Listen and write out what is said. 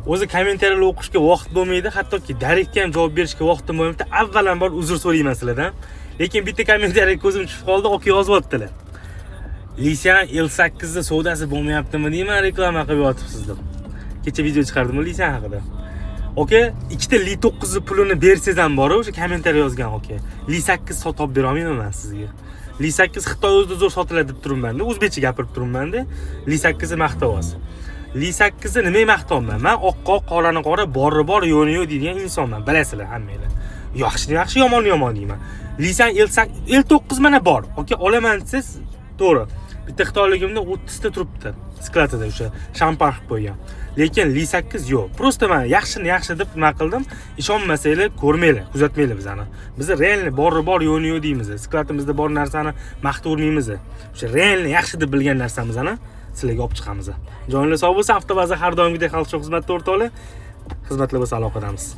O'zi kommentariyalar o'qishga vaqt bo'lmaydi, hattoki direktga ham javob berishga vaqtim bo'lmaydi. Avvalambor uzr so'rayman sizlardan. Lekin bitta kommentariyaga ko'zim tushib qoldi, aka yozyaptilar. Lishan L8 ni savdosi bo'lmayaptimi deyman, reklama qilib yotibsiz deb. Kecha video chiqardim Lishan haqida. Aka, ikkita Li 9 ni pulini bersangiz ham bor, o'sha kommentariy yozgan aka. Li 8 sotib bera olmayman man sizga. Li 8 Xitoy o'zida zo'r sotiladi deb turibman-da, o'zbekcha gapirib turibman-da. Li 8 ni maqtayapsiz. Li 8 ni nimaga maqtayapman? Man oqqa oq, qorani qora, bori bor, yo'qni yo'q deydigan insonman, bilasizlar hammanglar. Yaxshini yaxshi, yomonni yomon deyman. Lisan L9 mana bor. Aka, olaman desangiz, to'g'ri. Bitta xitoyligimda 30 ta turibdi skladida, o'sha shampan qilib qo'ygan. Lekin Li 8 yo'q. Просто man yaxshini yaxshi deb nima qildim. Ishonmasanglar, ko'rmanglar, kuzatmanglar bizani. Biz реально bori bor, yo'qni yo'q deymiz. Skladimizda bor narsani maqtavermaymiz. O'sha реально yaxshi deb bilgan narsamizni sizlarga olib chiqamiz. Joninglar sog' bo'lsin, Avtobaza har doimgidek xalq xizmatda o'rtoqlar. Xizmatlar bo'lsa aloqadamiz.